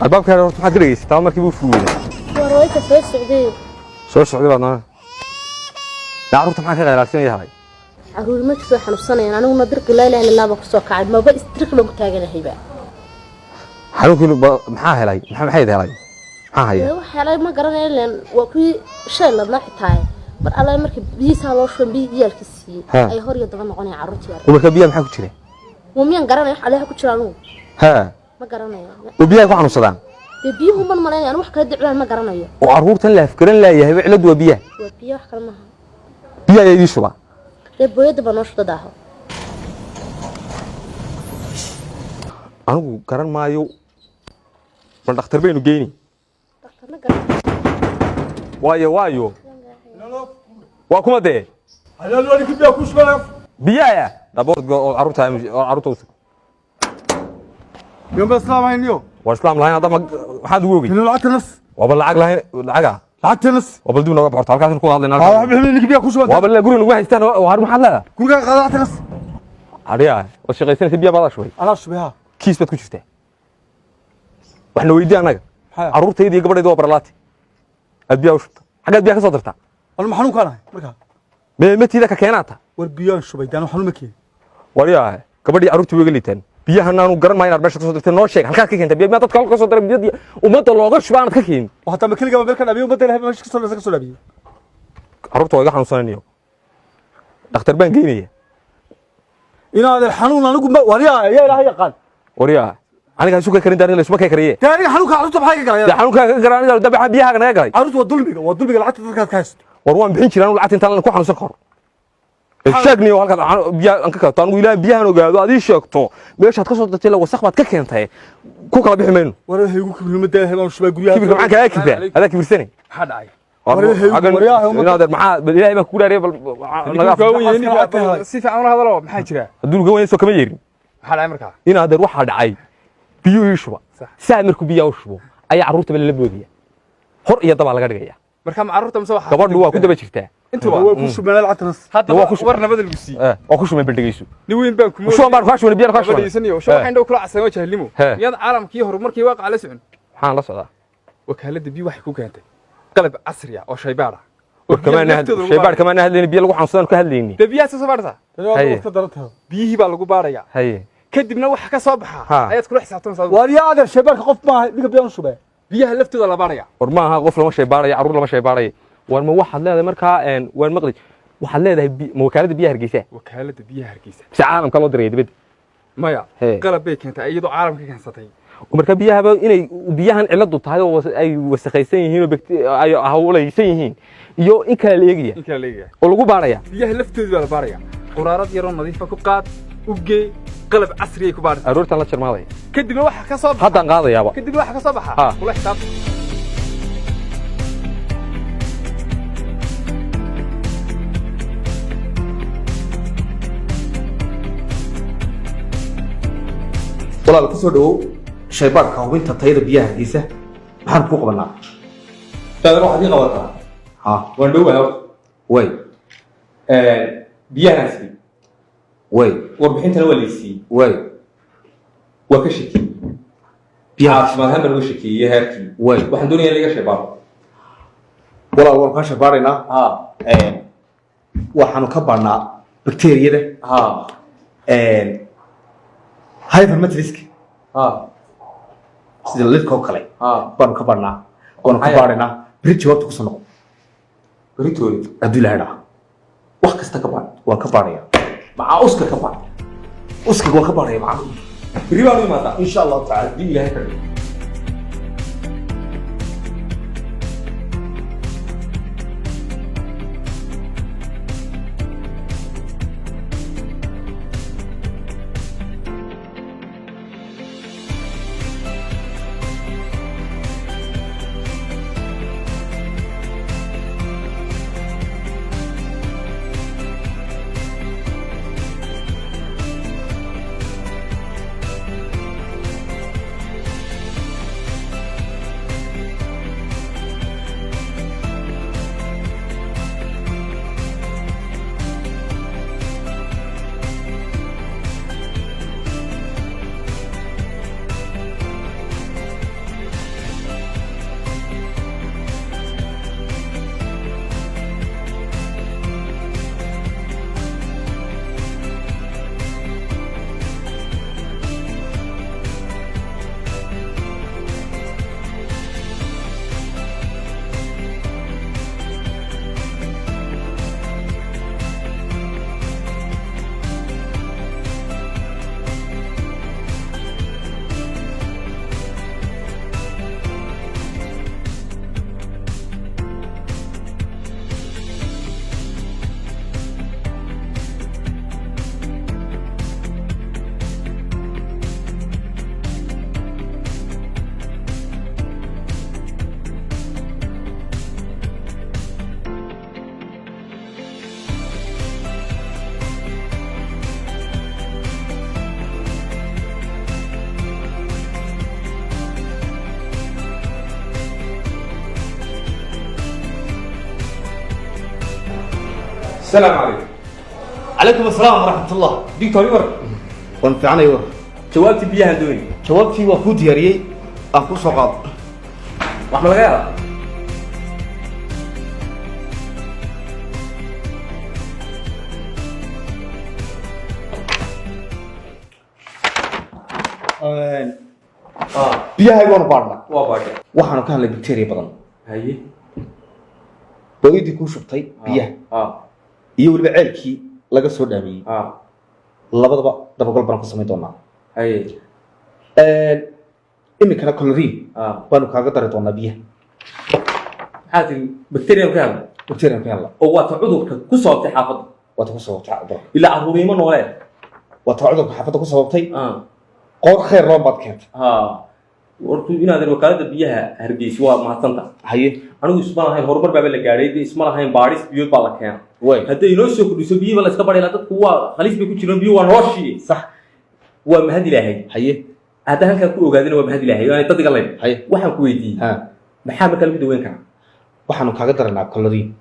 Albaabka horta maxaad ka dhegeysataa markii buu furi weynaa? Warwayka soo socday. Soo socday baad noona. Carruurta maxaan ka qaylaadsan yahay? Caruur ma soo xanuunsanayaan, aniguna dirqi laa ilaaha illaa baa kusoo kacay, maba isdirqi baan ku taaganahayba. Xanuunkiinu maxaa helay? Maxay helay? Maxaa haya? Wax helay ma garanayo, ileen waa kuwii shay ladnaa xitaa mar alla markii biyihiisaa loo shubay, biyihii ciyaalka siiyey ay hor iyo daba noqonayaan carruurtii yar. Marka biyaha maxaa ku jira? Waa miyaan garanaya wax aleeha ku jira anugu? Ha. Ma garanayo. Oo biyaha ku xanuunsadaan? Dee biyuhu man malaynaya anu wax kala diclaan ma garanayo. Oo carruurtan la afgaran laayahay ciladu waa biyaha. Waa biyo, wax kale maaha. Biyaha ayaa idii shubaa? Dee booyadda baa noo shubta daaho. Anigu garan maayo, ma dhakhtar baynu geyni? Dhakhtarna garan. Waayo waa kuma dee. Ninki biyaa ku shubaya. Biyaha dhabood oo carruurta oo carruurta u sug. Yom ba islaam hayniyo. Waa islaam lahayn hadda maxaad ugu ogey? Inuu lacagta nas. Waaba lacag lahayn lacaga. Lacagta nas. Waa bal dib nooga baxorta halkaas ku hadlaynaa. Ha wax bixin, ninki biyaa ku shubaya. Waaba la guriga nagu haystaan waa maxaad leedahay? Guriga qaada lacagta nas. Ariya waad shaqaysanaysa, biyaa baad shubay. Anaa shubay ha. Kiis baad ku jirtaa, waxna weydii annaga. Carruurtayda iyo gabadhayda waa barlaati aad biyaa u shubta, xaggaad biyaa ka soo dirtaa? Wal ma xanuun kaanahay marka? Meematiida ka keenaata. War biyaan shubay daan xanuun ma keen. Waryaa, gabadhii carruurtii way iga liitaan. Biyahan aanu garan maayo inaad meesha ka soo dirtay. Noo sheeg halkaad ka keentay biya. Miyaa dadka halka ka soo diray biyadii ummadda looga shuba aanad ka keenin? Wa hatta ma kaliga meel ka dhabiyo ummadda Ilaahay meesha ka soo dhabiyo. Carruurta waa iga xanuunsanayniyo, dhakhtar baan geynaya. Inaad xanuun anigu ma waryaa yaa Ilaahay yaqaan. Waryaa, aniga isu ka karin aniga laysuma ka kariye. Dee aniga xanuunka carruurta maxay ka galay? Dee xanuunka ka garan aniga dabaxa biyaha naga galay. Carruurta waa dulmiga lacagta dadkaad ka haysto. War waan bixin jiraa lacagta intaan ku xanuunsan karo. Sheegniyo halkaad biyaha aan ka kalato. Anigu ilaahay biyahan ogaado aad ii sheegto meeshaad ka soo dirtay, la wasakh baad ka keentay, ku kala bixi mayno. War waxay igu kibrin ummadda Ilaahay baan shubay guryaha. Kibirka maxaan kaaga kibraa? Adaa kibirsanay. Maxaa dhacay? Maxaa ilaahay baan kugu dhaariyay bal naga. Si fiican ula hadalo, maxaa jira? Hadduu ga weyn soo kama yeerin. Maxaa dhacay markaa? Inaadeer, waxaa dhacay biyuu ii shuba. Saa markuu biyaha u shubo ayaa carruurtaba lala boodaya, hor iyo dabaa laga dhigaya. Marka ma carruurta mise waxa? Gabadhu waa ku daba jirtaa. Intuba waa ku shubeen lacagta nas. Hadda waa ku war nabada lagu siiyey. Waa ku shubeen, baldhegeyso. Nin weyn baan kuma. Shuban baan kaa shubanay, biyaan kaa shubanay. Dhegeysanyo sho waxaan dhow kula casay waa jahlimo. Miyaad caalamkii horumarkii waaqaca la socon? Maxaan la socdaa? Wakaaladda biyo waxay ku keentay qalab casri ah oo shaybaar ah. War shaybaar kamaana hadlayni, biyo lagu xanuunsadaan ka hadlayni. Dee biyaha soo baartaa? Biyihii baa lagu baarayaa. Haye. Kadibna waxa ka soo baxa ayaad kula xisaabtamaysaa. Waar yaa adeer, shaybaarka qof maaha ninka biyaan shubay. Biyaha laftooda la baaraya. War ma aha qof lama shaybaarayo, carruur lama shaybaarayo. War ma waxaad leedahay markaa waan maqli waxaad leedahay ma wakaaladda biyaha Hargeysa? Wakaaladda biyaha Hargeysa. Mise caalamka loo diraya dibadda? Maya, qalab bay keentay iyadoo caalamka keensatay. Marka biyahaba inay biyahan ciladu tahay oo ay wasakhaysan yihiin oo ay hawlaysan yihiin iyo in kale la eegaya. In kale la eegaya. Oo lagu baaraya. Biyaha laftooda baa la baaraya. Quraarad yaroo nadiifa ku qaad, u gee, qalab casri ay ku baaraysaa. Aroortan la jarmaadaya. Kadibna waxa ka soo baxa. Haddaan qaadayaaba. Kadibna waxa ka soo baxa kula xisaabta. Walaal, ku soo dhawow shaybaadhka hubinta tayada biyaha Hargeysa. Maxaan kuu qabanaa? Taadan waxaad ii qabataa. Ha. Waan dhowahay horta. Way. Biyahaan siiyey. Way. Warbixintana waa laysiiyey. Way. Waa ka shakiyey. Biyaha. Caafimaad ahaan baan uga shakiyey heerkii. Way. Waxaan doonayaa in laga shaybaaro. Walaal, waan kaa shaybaadhaynaa. Ha. Waxaanu ka baadhnaa bakteeriyada, Ha. hypermetriska, Ha. sida lidka oo kale Ha. baanu ka baadhnaa, waanu ka baadhaynaa. Beri jawaabta kusoo noqon. Beritoole. Hadduu Ilaahay dhaha. Wax kasta ka baadh. Waan ka baadhaya. Macaa uska ka baadh. Uskaga waan ka baadhaya macaa. Beri baan u imaadaa. Insha Allahu tacala. Haddii Ilaahay ka dhigo. Asalaamu calaykum. Calaykum asalaam waraxmat ullah. Doctor, war. Waan fiicanay, war. Jawaabtii biyahan doonayay. Jawaabtii waa kuu diyaariyey, aan kuu soo qaado. Wax ma laga yaabaa? Biyahay waanu baadhnaa. Waa baadhay. Waxaanu ka hadlay bacteria badan. Haye. Booyadii kuu shubtay biyaha iyo weliba ceelkii laga soo dhaamiyey, labadaba dabagal baan ku samayn doonaa. Haye. Iminkana chlorine baanu kaaga dari doonaa biyaha. Maxaa tiri? Bacterium ka hadla? Bacteria ka hadla. Oo waa ta cudurka ku sababtay xaafadda. Waa ta ku sababtay cudurka. Ilaa carruuriimo noolee. Waa ta cudurka xaafadda ku sababtay. Qoor khayr roon baad keentay. Ha, wartu inaadan wakaaladda biyaha Hargeysa waa mahadsanta. Haye. Anigu isma lahayn horumar baaba la gaadhay dee, isma lahayn baadhis biyood baa la keena. Way. Hadday inoo soo kordhiso biyihiba la iska barayla, dadku waa halis bay ku jiraan, biyo waa noloshii. Sax. Waa mahad Ilaahay. Haye. Haddaan halkaa ku ogaadina waa mahad Ilaahay, aanay dad iga layn. Haye. Waxaan ku weydiiyey, maxaa markaa lagu daweyn karaa? Waxaanu kaaga daranaa chlorine.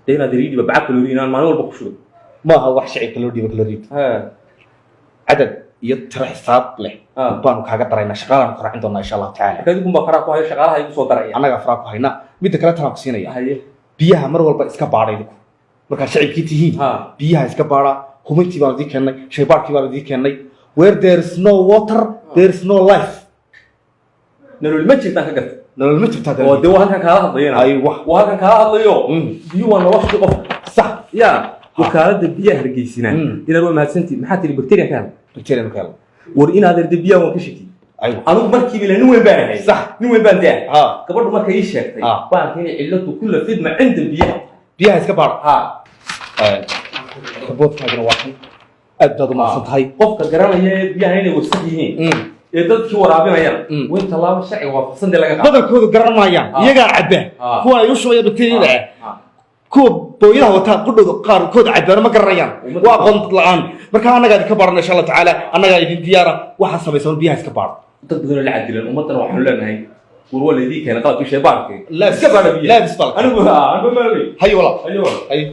Dee inaad riidhiba baca chlorine aan maalin walba ku shubay. Maaha wax shicibka loo dhiibo chlorine, cadad iyo tiro xisaab leh baanu kaaga daraynaa, shaqaalaanu ku raacin doonaa insha Allahu tacaala. Marka adigun baa faraa ku hayo, shaqaalaha igu soo daraya. Annagaa faraa ku haynaa. Midda kale talaan ku siinaya. Haye. Biyaha mar walba iska baadha idinku markaad shicibkii tihiin. Biyaha iska baadha. Hubintii baanu idiin keennay, shaybaadhkii baanu idiin keennay. Where there is no water, there is no life. Nolol ma jirtaan ka garta. Nolol ma jirtaa. Oo dee waa halkan kaala hadlayana. Aywa. Waa halkan kaala hadlayo. Biyo waa noloshii qofka. Sax. Ya wakaaladda biyaha Hargeysina, inaad waa mahadsantihin. Maxaa tiri? Bacterian ka hadla? Bacterian ka hadla. War inaad erda biyaha waan ka shaki. Aywa. Anigu markiiba ila nin weyn baan ahay. Sax. Nin weyn baan dee. Gabadhu markay ii sheegtay baan keenay cilladu kulla fidma cinda biyaha. Biyaha iska baadha. Ha. Raboodkaagana waa kan, aad baad u mahadsan tahay. Qofka garanaya ee biyaha inay wasakh yihiin ee dadkii waraabinayaan, waa in tallaabo sharciga waafaqsan dee laga qaado. Badankoodu garan maayaan. Iyagaa cabba. Kuwa ay u shubaya bakteeriyada ah, kuwa booyadaha wataa qudhooda qaarkood cabbaano ma garanayaan. Waa aqoon la'aan. Marka annagaa idinka baarana insha Allahu tacaala, annagaa idin diyaara. Waxaa samaysan biyaha iska baadha. Dad badan oo la cadilan ummaddana waxaanu leenahay, war waa laydii keenay qalabkii shaybaarkii. Labs. Iska baadha biyaha. Labs baa la keenay. Anigu anigu ma ogey. Hayo walaal. Hayo walaal. Hayo.